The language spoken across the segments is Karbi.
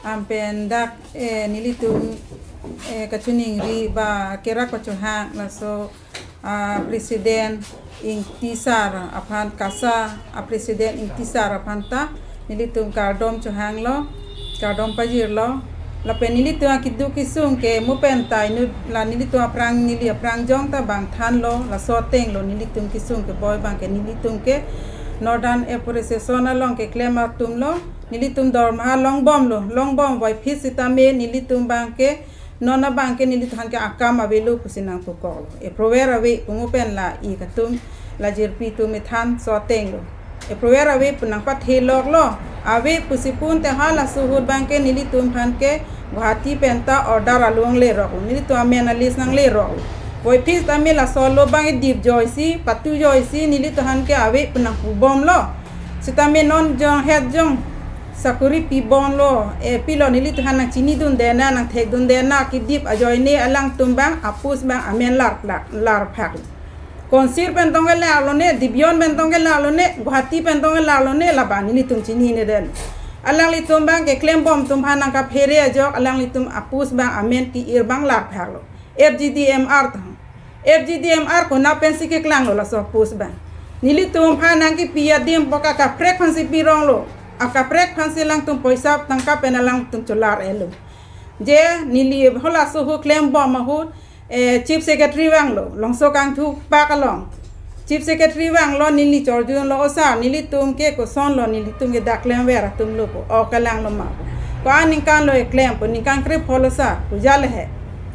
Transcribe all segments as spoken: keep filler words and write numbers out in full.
Ampen dak, eh, nelitum, eh, kachiningri ba kerak pachohang laso, ah, President Ingti sir aphan, KASA a-President Ingti sir aphan ta nelitum kardom chohanglo, kardom pajirlo. Lapen nelitum akeduk kesung ke mo pen ta inut la nelitum aphrang, neli aphrang jong ta bang thanlo, laso atenglo nelitum kesung keboi abang ke, nelitum ke Northern Apo Association along keklem atumlo, nelitum dormaha longbomlo, longbom voiphit sitame nelitum abang ke, non abang ke nelitum aphan ke akam avelo pusi nangpukoklo. Approval ave pu mo pen la ik atum, la jirpi atum ethan so atenglo. Approval ave pu nangpatheloklo. Ave pusi pu un te halaso ahut abang ke nelitum aphan ke Guwahati pen ta order along leroklo. Nelitum amen a-list nangleroklo. Voiphit sitame laso alo abang ke dip joisi, patu joisi, nelitum aphan ke ave pu nangpubomlo. Sitame non jong het jong sakori pibomlo, eh, pilo nelitum aphan nangchinidunde na, nangthekdunde na, kedip ajoine alangtum abang, a-post abang amen lar plak, lar phak. Konsir pen tong ke larlo ne, Dibion pen tong ke larlo ne, Guwahati pen tong ke larlo ne, labang nelitum chinine det. Alanglitum abang keklembom atum aphan nangkaphere ajok, alanglitum a-post abang amen ke-ir abang lar phaklo. F G D M R tang. F G D M R konat pensi keklanglo laso a-post abang. Nelitum aphan nangkepi adim apot akaprek aphansi pironglo. Akaprek aphansi alangtum poisa tangka pen alangtum cholar-etlo. Je neli halaso ahut klembom ahut, eh, Chief Secretary vanglo, Longso Kangthukpak along. Chief Secretary vanglo, neli chorjunlo, "O sir, nelitum ke kosonlo, nelitum ke dak klemver atumlo pu. O kalanglo ma pu. Ko-an ningkan lo eklem pu, ningkan krepho lo sir," pu jale he.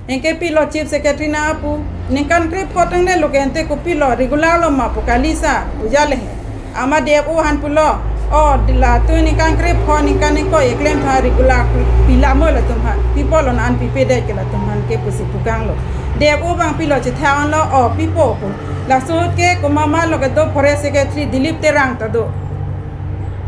Anke pilo Chief Secretary nangpu, "Ningkan krepho tangne lo ke ante kopilo, regular lo ma pu kali sir," pu jale he. Amat D F O aphan pulo, "O, di latum ningkan krepho, ningkan ingkoi eklem tha regular, pila mo latum aphan, pipo lo non an pipedet ke latum aphan ke," pusi pukanglo. D F O abang pilo chethak-onlo, "O, pipo," pu. Laso ahut ke komat ma lo kedo Forest Secretary Dilip Terang ta do.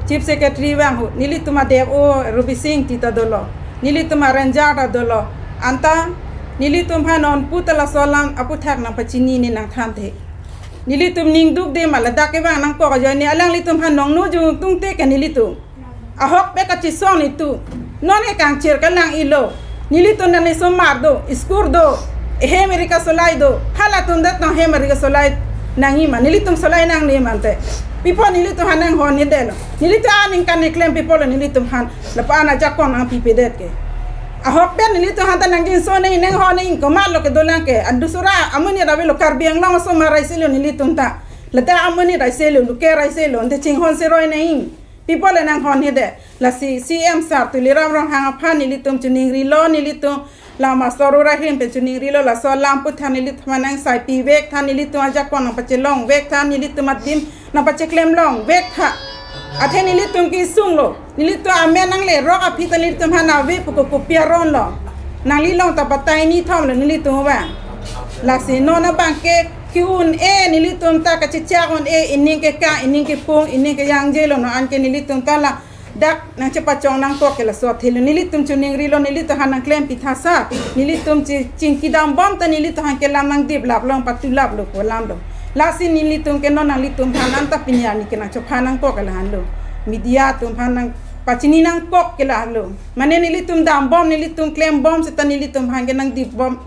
Chief Secretary vang ahut, nelitum a-D F O Robising Ingti ta dolo. Nelitum a-ranger ta dolo. Anta nelitum aphan non pu ta laso alam aputhak nangpachinine nangthanthe. Nelitum ning dukde ma, ladak kevang nangkok ajoine alanglitum aphan nongno jung tungte ke nelitum. Ahokpet kachesong nelitum. Non ke kangchir kalang-ilo. Nelitum nani somar do, school do, ehem eri kasolai do. Halatum dak nang hem eri kasolai nangji ma, nelitum solai nangne ma ante. Pipo nelitum aphan nanghon-edetlo. Nelitum aningkan eklem pipo lo nelitum aphan, lapu-an ajakong nangpipedet ke. Ahokpet nelitum aphan ta nangjinso nangji, nanghon nangji, komat lo kedolang ke. Adusura amonit avelo, Karbi Anglong asomar aisilo nelitum ta. Ladak amonit aisilo, luke aisilo, ante chinghon seroi nangji. Pipo le nanghon-edet. Lasi C M sir Tuliram Ronghang aphan nelitum chiningrilo, nelitum la Master Ura Him pen chiningrilo, laso alam aputhak nelitum aphan nangsai pivek tha, nelitum ajakong nangpachelongvek tha, nelitum adim nangpacheklemlongvek tha. Athe nelitum kesunglo, nelitum amen nanglerok aphi ta nelitum aphan ave pu ko kopi aron lo. Nangli along ta batai ni thom lo nelitum abang. Lasi non abang ke ke-un-e, nelitum ta kachechak un-e, ining kekang, ining kepung, ining kejangjelo, non an ke nelitum ta ladak nangchepachong nangkok ke laso athelo, nelitum chiningrilo, nelitum aphan nangklem pitha sir, nelitum chi-, chingki dambom ta nelitum aphan ke lam nangdiplap long, patulap lo pu alam do. Lasi nelitum ke non nanglitum aphan anta pini arni ke nangchophan nangkok ke lahenlo. Media atum aphan nangpachini nangkok ke lahenlo. Mane nelitum dambom, nelitum klembom seta nelitum aphan ke nangdipbom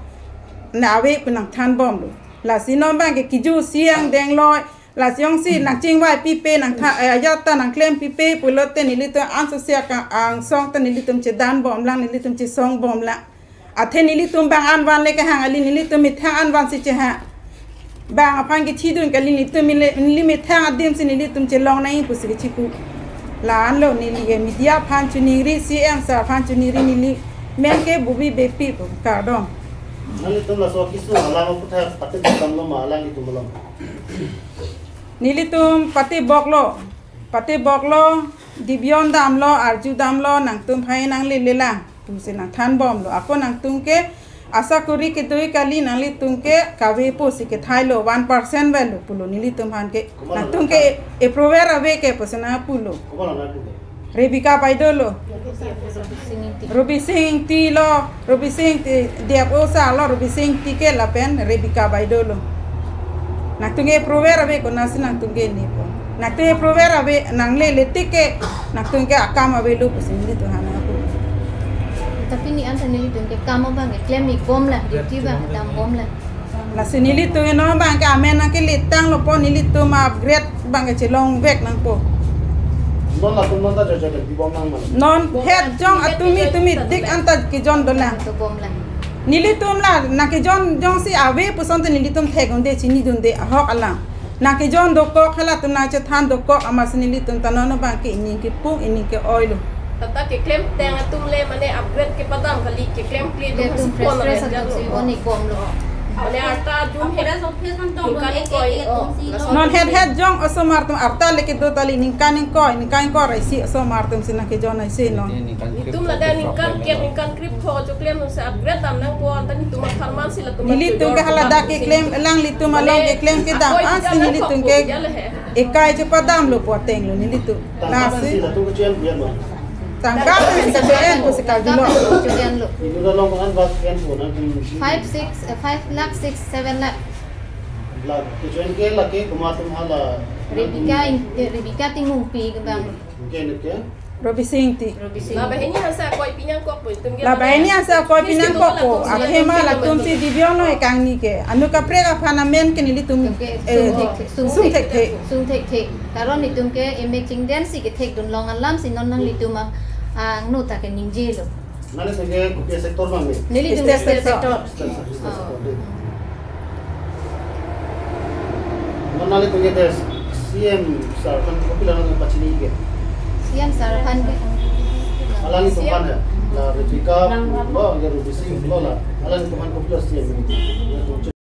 na ave pu nangthanbomlo. Lasi non abang ke kiju siang denglo, lasi jongsi nangchingvai pipe nangtha, eh, ajat ta nangklem pipe pulote nelitum ansose akang angsong ta nelitum chedanbomlang, nelitum chesongbomlang. Athe nelitum bang an van le kehang kali, nelitum methang an vansi chehang. Bang aphan kethidun kali, nelitum mele-, neli methang adim si nelitum chelong nangji pusi kechipu. La-anlo neli ke media aphan chiningri, C M sir aphan chiningri, neli men ke Bubi Beypi pu, kardom. Nanglitum laso kesung alam aputhak patebok damlo ma alanglitum along? Nelitum pateboklo, pateboklo, Dibion damlo, arju damlo, nangtum aphan nanglelelang pusi nangthanbomlo. Ako nangtum ke asakori kedo-ik kali, nanglitum ke kave pusi kethailo, one percent avelo pulo nelitum aphan ke. Nangtum ke approval ave ke pusi nangpulo. Komat lo nangtum ke? Rebecca Baideo lo. Robising Ingti lo, Robising Ingti, D F O sir lo, Robising Ingti ke lapen Rebecca Baideo lo. Nangtum ke approval ave, konatsi nangtum ke nepo. Nangtum approval ave, nanglele tik ke nangtum ke akam avelo pusi nelitum aphan nangpu. Pini an ta nelitum ke kam abang ke klem-ik bomlang, duty abang dam bomlang. Lasi nelitum non abang ke amen nangkeletanglo pu, nelitum upgrade abang ke chelongvek nangpo. Non latum non ta jojo ke bibom nang ma? Non het jong atumi tumi dik an ta kejon dolang. To bomlang. Nelitum la nangkejon jongsi ave puson te nelitum thekdunde, chinidunde ahok alam. Nangkejon dokok, halatum nangchethan dokok amatsi nelitum ta non abang ke ining kepung ining ke-oilo. Tata keklemtang atum le mane upgrade kepadam kali, keklem kle atum. Keklemtang hasi fresh pon fresh atum si pon-ik bomlo. Mane arta jum he. Ningkan ingkoi, oh, lason. Non het het jong osomar atum arta le kedo tali, ningkan ingkoi, ningkan ingkoi ra isi osomar atum si nangkejon isi non. Itum ladak ningkan kep, ningkan krepho choklem atum si upgrade dam nangpo, anta nelitum apharman si latum. Nelitum ke haladak keklem, elanglitum along keklem kedam ansi nelitum ke ekai chepadamlo pu atenglo nelitum. Tangka lasi pensi latum kecho-en pu ya ma? Tangka pensi kecho-en pu si kardilo. Kecho-enlo. Inut along ko-an bak en pu nang tum? Five, six, eh, five lakh, six, seven lakh. La kecho-en ke lake komat atum hala? Rebecca in, eh, Rebecca Timungpi ke bang. Ke ne ke? Robising Ingti. Robising. La banghini hasi akoi pi nangkokpo itum ke. La banghini hasi akoi pi nangkokpo. Athema latum si dibyong no ekangni ke. Anu kaprek aphan amen ke nelitum, oke, eh, sung thekthe. Sung thekthe. Sung thekthe. Karon itum ke emek chingden si kethekdun long alam si non nanglitum a, angno ta ke ningjelo. Nangli sengke kopi sector ma me? Nelitum state sector. State sector. State sector. Oh. Non nanglitum ke C M sir aphan kopilo nangpachini ke? C M sir aphan ke. Alanglitum aphan he. La Rebecca lo, ya Robising lo la. Alanglitum aphan kopilo C M.